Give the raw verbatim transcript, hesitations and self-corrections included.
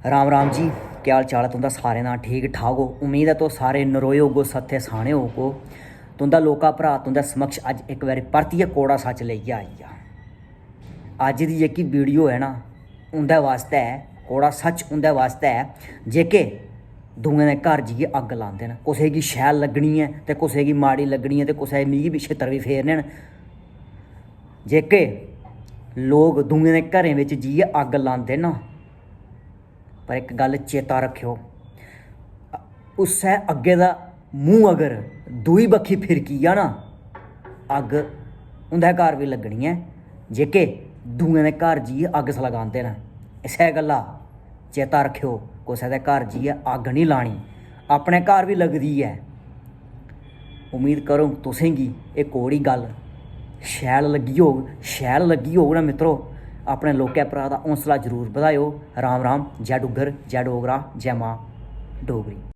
राम राम जी, केह् हाल चाल ऐ तुं'दा? सारें दा ठीक ठाक हो? उम्मीद ऐ तुस सारे नरोए होगो, सत्थे साने होगो। तुं'दा लोका भ्राऽ तुं'दे समक्ष अज्ज इक बारी परतियै कौड़ा सच्च लेइयै आई गेआ। अज्ज दी जेह्की वीडियो ऐ ना, उं'दे बास्तै ऐ, कौड़ा सच्च उं'दे बास्तै ऐ जेह्के दूएं दे घर जाइयै अग्ग लांदे न। कुसै गी शैल लग्गनी ऐ ते कुसै गी माड़ी लग्गनी ऐ ते कुसै मिगी बी छित्तर बी फेरने न। जेह्के लोक दूएं दे घरें बिच जाइयै अग्ग लांदे ना, पर इक गल्ल चेता रक्खेओ, उस्सै अग्गै दा मूंह् अगर दूई बक्खी फिरकी गेआ ना, अग्ग उं'दे घर बी लग्गनी ऐ जेह्के दूएं दे घर जाइयै अग्ग सलगांदे न। इस्सै गल्ला चेता रक्खेओ, कुसै दे घर जाइयै अग्ग निं लानी, अपने घर बी लगदी ऐ। उम्मीद करो तुसेंगी एह् कौड़ी गल्ल शैल लग्गी होग। शैल लग्गी होग ना मित्रो, अपने लोकें भ्राऽ दा हौसला जरूर बधाएओ। राम राम, जै डुग्गर, जै डोगरा, जै मां डोगरी।